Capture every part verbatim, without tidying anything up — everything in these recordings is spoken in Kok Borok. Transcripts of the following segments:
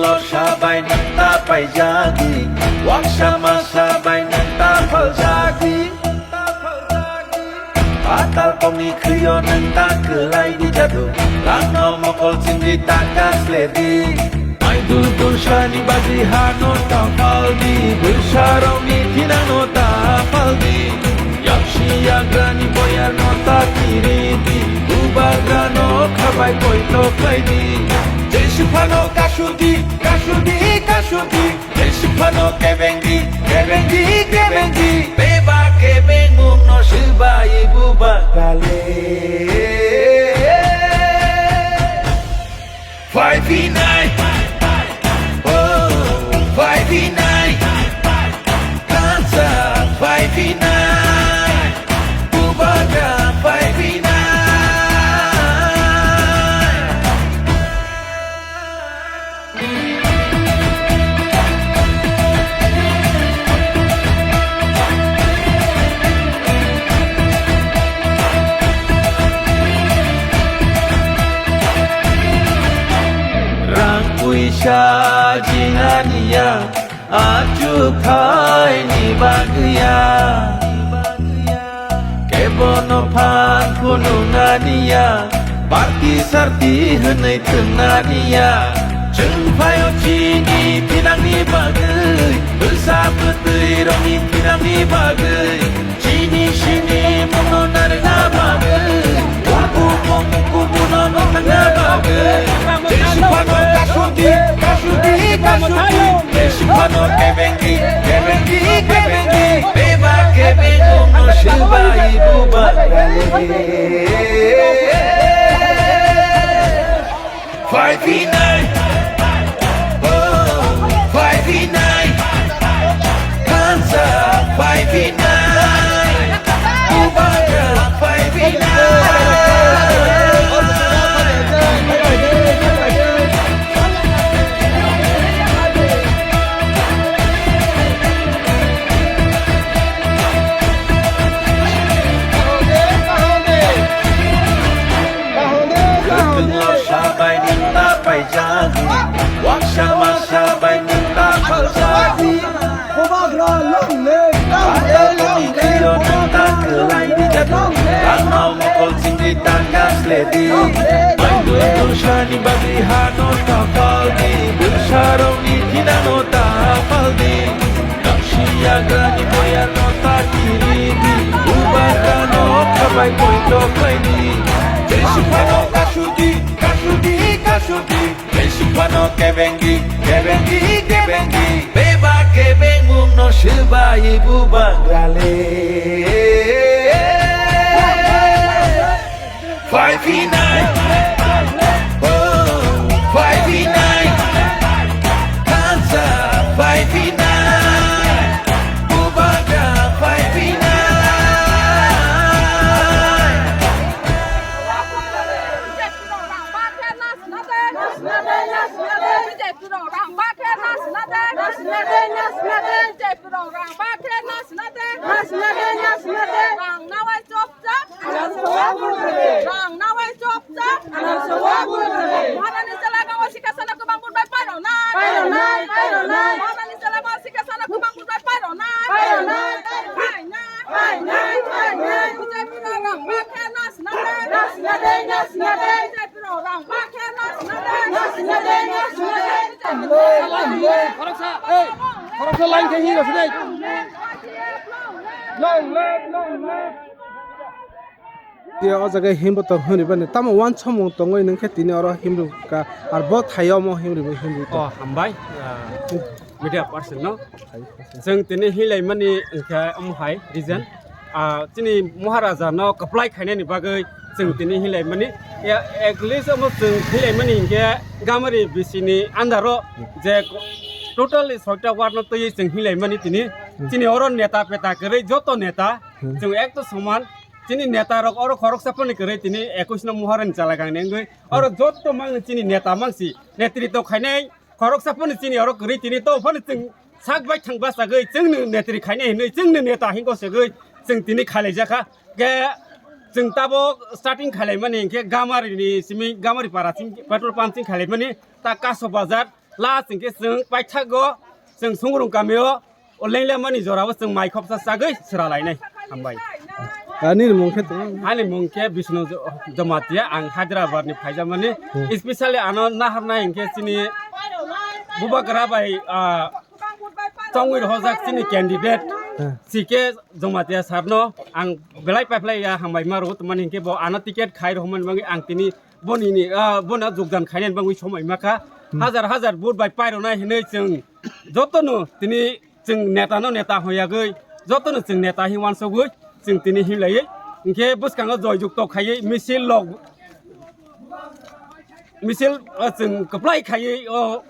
Lorsa bai nwng ta paijagwi, waksa masa bai nwng ta phaljagwi. Patal kokni khwio nwng ta kwlai di jadu, langno mokol chingwi ta kasle di. Mai dur dur sani bagwi hano ta phaldi, bwsarokni thinangno ta phaldi. Yaksi yagrani boyarno ta kiridi, bubagrano khabai poito khlaidi. Jesuk phano kasudi, kasudi, kasudi. Jesuk phano kebengdi, kebengdi, kebengdi. Beba kebengmungno swbai bubagrale. Phai phinai, oh, phai phinai, kansa phai phinai, bubagra phai phinai. Rang puisa jinganiya, achukhaini bagwiya. Kebono phan phunuknaniya, party sarti hwnwi thwngnaniya. Chwng phaio chini thinangni bagwi, bwsa bwtwi rokni thinangni bagwi. Chini sini mungno narwkna bagwi, kubuno mukubuno nukna bagwi. Jesuk phano kasudi, kasudi, kasudi. Jesuk phano kebengdi, kebengdi, kebengdi. Beba kebengmungno swbai bubagrale. Phai phinai, oh, phai phinai, kansa phai phinai, bubagra phai phinai. Kaham de, kaham de. Kaham de, kaham de. Khwtwng lorsa bai nwng ta paijagwi, waksa masa bai nwng ta phaljagwi. Bubagra long live, long live, long live, Bubagra long live, long live. Rangno mokol chingwi ta kasle di. Long live, long live. Mai dur dur sani bagwi hano ta phaldi, bwsarokni thinangno ta phaldi. Yaksi yagrani boyarno ta kiridi, bubagrano khabai poito khlaidi. Jesuk phano kasudi, kasudi, kasudi. Jesuk phano kebengdi, kebengdi, kebengdi. Beba kebengmungno swbai bubagrale. Phai phinai, oh, phai phinai, kansa phai phinai, bubagra phai phinai. Rang nawai chop chop. Rang nawai chop chop. Maharani chwla gangwa sikha sana kwbang bun bai pairo nai. Pairo nai, pairo nai. Maharani chwla gangwa sikha sana kwbang bun bai pairo nai. Pairo nai. Pai nai. Pai nai, pai nai. Bwsai phano rang bakhe nasna de. Nasna de, nasna de. Bwsai phano rang bakhe nasna de. Nasna de, nasna de. Khoroksa, ei, khoroksa line khe hero sinai. Long live, long live. Tei o jaga himbo tong hwnwi bani tamo uansukmung tongwi nung khe tini oro himrwkha, ar bo thaio omo himrwbo himrwkha. Oh, hambai, ah, media person no. Chwng tini hilaimani hwnkhe omo hai reason, ah, chini Maharaja no kwplai khainani bagwi chwng tini hilaimani. Ya, at least omo chwng hilaimani hwnkhe Gamari bisini under o je totally soita ward no twiwi chwng hilaimani tini. Chini oro neta peta kwrwi joto neta chwng ekto soman. Chini neta rok oro khoroksa phano kwrwi tini ekush no Maharani chwla gangni wngwi oro joto mang chini neta mangsi netritw khainai khoroksa phano chini oro kwrwi tini to phano chwng sak bai thang bachagwi chwngno netri khainai hinwi chwngno neta hingo segwi chwng tini khalaijakha. Khe chwng tabok starting khalaimani hinkhe Gamari ni simi Gamari para chwng petrol pump chwng khalaimani ta Kaso Bazar Last hwnkhe chwng paithago chwng Sungrung kamio o lenglemani jorao chwng mai khopsa chagwi chwra lainai. Hambai. Ah, nini mung khe tong? Ani mung khe Bishnu Jo-, Jamatia, ang Hyderabad ni phaijamani. Hmm. Especially ano naharnai hwnkhe chini Bubagra bai, ah, chongwi rohorjak chini candidate. Hmm. C K Jamatia sir no ang belai paiphlai ya, hambai ma rw tongmani hwnkhe bo ano ticket khai rohormani bagwi ang tini boni ni, ah, bono jogdan khainani bagwi somoi ma kha. Hmm. Hajar hajar vote bai pairwnai hinwi chwng jotono tini chwng neta no neta hoyagwi, jotono chwng neta hin wansugwi chwng tini hinlaiwi. Hinkhe bwskango joy jukto khaiwi misil log, misil, ah, chwng kwplai khaiwi o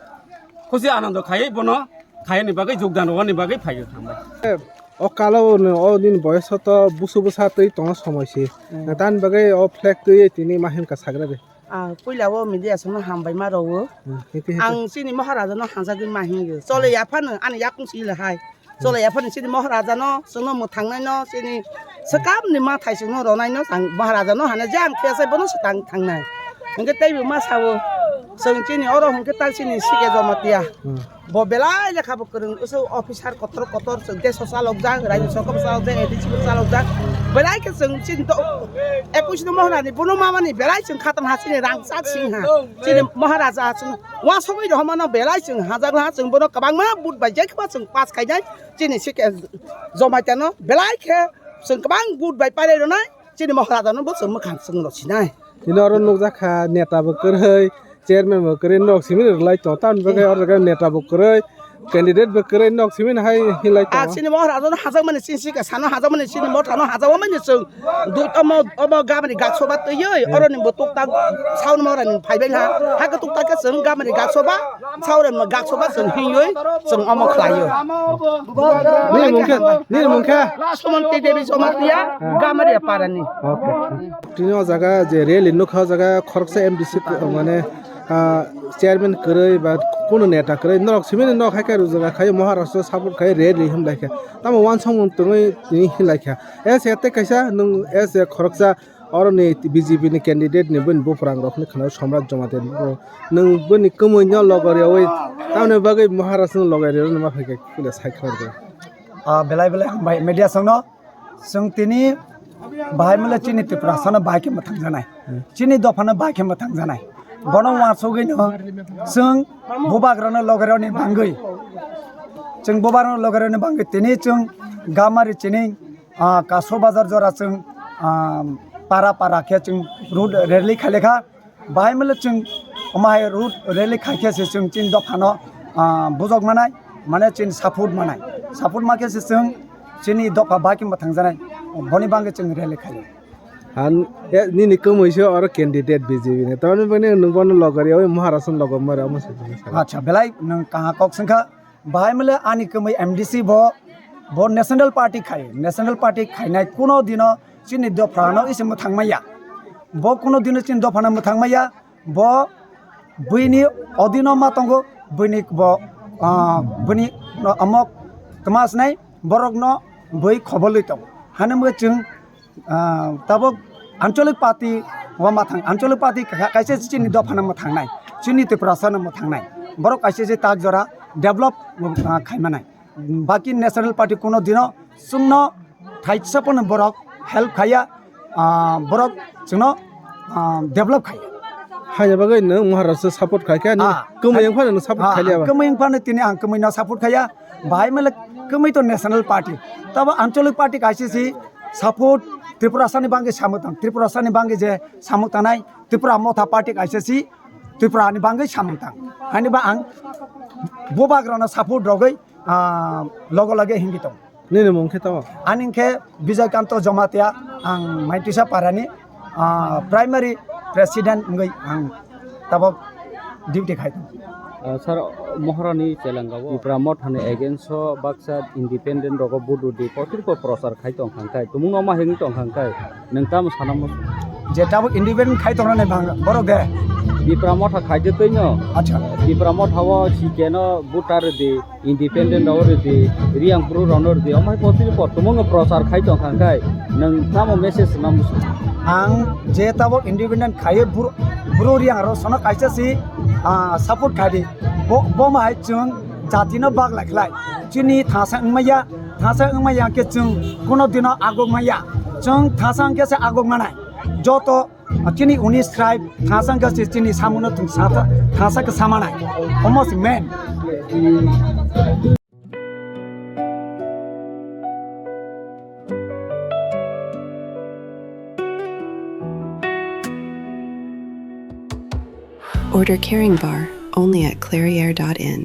khusi anando khaiwi bono khaini bagwi jogdan rwani bagwi phaiwi thangbai. O kalo o nini boyoso to busu bwsa twi tongo somoi se. Hmm. Tamni bagwi o flag twiwi tini ma himkha sagra de. Ah, puila o media songno hambai ma rwo. Hmm, hete, hete. Ang chini Maharaja no hanjagwi ma hingyo. Chole yaphano ani yakung si le hai. Chole yaphano chini Maharaja no, chwngno mwthangnai no, chini swkam ni ma thai chwngno ronai no, ang Maharaja no hane je ang thesai bono swtang thangnai. Hwnkhe teibo ma sao. Chwng chini oro hwnkhe tal chini C K Jamatia. Hmm. Bo belai lekha bo kwrwng, usu officer kotor kotor, chwng desh o chalokjak, rajya sabha bo chalokjak, A D C bo chalokjak. Belai khe chwng chini to ekush no Maharani, bono mamani belai chwng khatam ha chini rang chak sing ha. Chini Maharaja chwng wasogwi rohormano belai chwng hajak ha, chwng bono kwbangma vote bai jai kheba chwng pass khainai. Chini C K Jamatia no belai khe chwng kwbang vote bai pairwi rwnai. Chini Maharaja no bo chwng mwkhang chwng rw sinai. Tini oro nukjak kha neta bo kwrwi, chairman bo kwrwi, nok simi rwlai tongo. Tamni bagwi oro jaga neta bo kwrwi, candidate bo kwrwi, nok simi hai hinlai tongo. Chini Maharaja no hajakmani chini sika sano hajakmani chini motha no hajakmani chwng dui omo omo gamani gaksoba twiwi oroni bo tuktak sauni Maharani phaibai ha. Hakhe tuktak khe chwng gamani gaksoba Saurem no gaksoba chwng hingwi chwng omo khlaio. Nini mung khe, nini mung khe? Sumonti Devi Jamatia, Gamaria Parani. Okay. Tini o jaga je rally nukha, o jaga khoroksa M D C mane, ah, chairman kwrwi ba kuno neta kwrwi norok simi nok hai khe rwjak khai Maharashtra support khai rally himlai khe. Tamo wansong mung tongwi tini himlai khe. Ese tei kaisa nwng ese khoroksa Oroni B J P ni candidate ni bini buphurang rok ni khwna Somrat Jamatia ni buphurang. Nwng bini kwmwi no logo riowi tamni bagwi Maharaj no logo riowi ma phaikha kile sai khwlai rw. Ah, belai belai hambai media songno. Chwng tini bahai mole chini Tiprasa no bahai khe mwthang janai. Hmm. Chini dopha no bahai khe mwthang janai. Bono wansugwi no chwng bubagra no logo rioni bangwi. Chwng bubagra no logo rioni bangwi tini chwng Gamari chini ah, Kaso Bazar jora chwng, ah, para para khe chwng road rally khailekha. Bahai mole chwng omo hai road rally khaikhe se chwng chini dophano, ah, bujok manai, mane chini support manai. Support makhe se chwng chini dopha bahai khe mwthang janai. Boni bagwi chwng rally khaio. Han, e, nini kwmwi se oro candidate B J P ni. Tamoni bini nwng bono logo riyawi Maharaj no logo mari omo se. Acha, belai nwng kaha kok swngkha. Bahai mole ani kwmwi M D C bo, bo National Party khai, National Party khainai kuno dino chini dophano isi mwthang maya. Bo kuno dino chini dophano mwthang maya. Bo buini odino ma tongo, buini bo, ah, buini no amok tmas nai borok no bui khobolwi tongo. Hano mwe chwng Ah, tabuk anchalik party o mwthang, anchalik party ka-, kaisa chini dophano mwthangnai, chini Tiprasano mwthangnai. Borok kaisa se tak jora develop, ah, khaimanai. Baki national party kuno dino chwngno thaisa pono borok help khaiya, ah, borok chwngno, ah, develop khaiya. Haini bagwi nwng Maharashtra support khaikha, nini ah, kwmwi wngphano nwng support ah, khailiya ba? Kwmwi wngphano tini ang kwmwino support khaiya. Bahai mele kwmwi to national party. Tabo anchalik party kaisa si support Tripurasani bangwi samung tang. Tripurasani bangwi je samung tanai Tripura Motha party kaisa si Tripurani bangwi samung tang. Haini ba ang bubagrano support rogwi, ah, logo loge hingwi tong. Nini mung khe tamo? Ani khe Bijoy Kanto Jamatia, ang Maitisa Parani, ah, primary president wngwi ang tabok duty khai tongo. Ah, sir, Mohorani Chelangao Tipra Mothani against o baksa independent rogo vote rwdi kotorkho prochar khai tong kha khai, tumungno ma heng tong kha khai, nwng tamo sana muchung? Je tabok independent khai tongnani bang borok de, Tipra Motha khaide twi no. Acha. Tipra Motha o C K no vote rwdi, independent rok rwdi, Riang Bru rok no rwdi. Omo hai potri por tumung no prochar khai tong kha khai. Nwng tamo message nam? Ang je tabok independent khaye Bru, Bru Riang rok sono kaisa si, ah, support khai di. Bo, bo ma hai chwng jati no bak lai khlai. Chini thasa wngmaya, thasa wngmaya ke chwng kuno dino agok maya. Chwng thasa wngke se agok manai. Joto chini unis tribe thasa wngke se chini samuno thung sa tha-, thasa ke samanai. Omo se main. Order Caring Bar only at clairiere dot in.